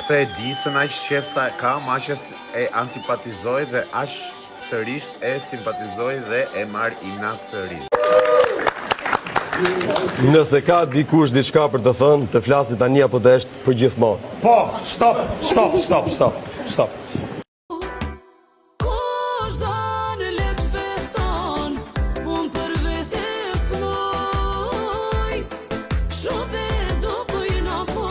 Këtë Edisën aq qejf sa e kam, aq e antipatizoj dhe aq sërish e simpatizoj dhe e marr inat sërish. Nëse ka dikush diçka për të thënë, të flasi tani apo të heshtë përgjithmonë. Po, stop, stop, stop, stop, stop. Kush don le të feston, unë për vete s'muj, shumë e do bëjna po.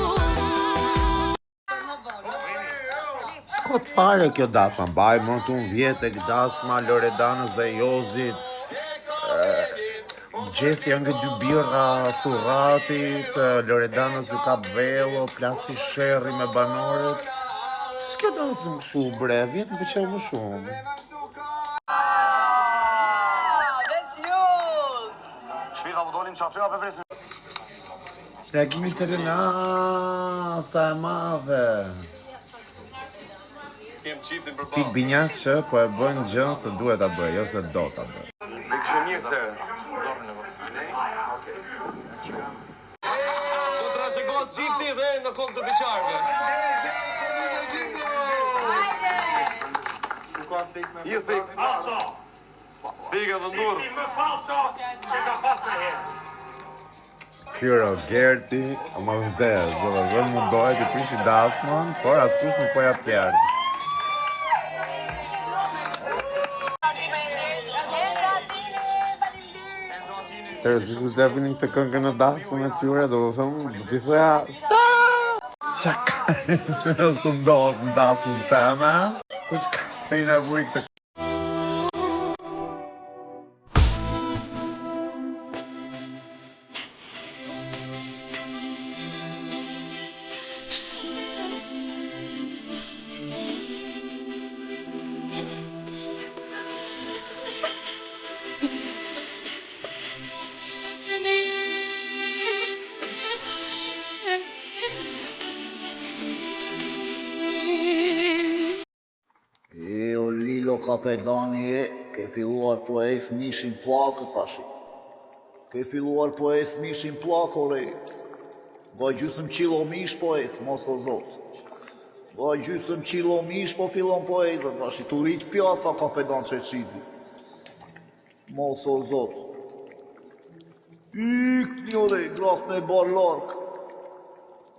Kot fare kjo dasma, mbaj mend unë vjet tek dasma Loredanës dhe Jozit. Gjesti janë dy birra surratit, Loredanës ju kap vello, plasi sherri me banorët. Ç'është kjo dasmë kështu bre, vjet më pëlqeu më shumë. Reagimi Selena, sa e madhe. Pik binjak që po e bën gjën se duhet ta bëj, jo se do ta bëj. Do të trashëgohet çifti dhe në kokë të beqarëve. Një thik. Thikë dhe ndurr. Ky Rogerti, o më vdes, do të vë mundohet të prishi dasmën, por askush nuk po ja pjerdh. Seriozisht kush do ja vinin këtë këngë në dasmën e tyre, do të thonë, do t'i thoja, Stop! Qa ka të ndodhë në dasmën teme? Kush ka nevojë këtë E o Lilo kapedani e, ke filluar po e eth mishin plakë tashi. Ke filluar po e eth mishin plakë ore. Nga gjysëm qilo mish po eth, mos o zot. Nga gjysëm qilo mish po fillon po eth, tashi tu rrit pjaca kapedan Çerçizi. Mos o zot. Ikni ore, gratë me barë larkë.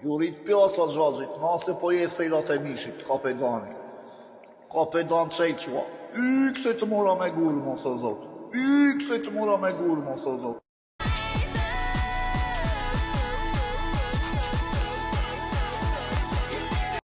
Ju rrit pjaca xhaxhit, nase po jet felat e mishit, kapedani. Kapedan Çeçua. Yk se të mora me gurë, mos o zot. Yk se të mora me gurë, mos o zot.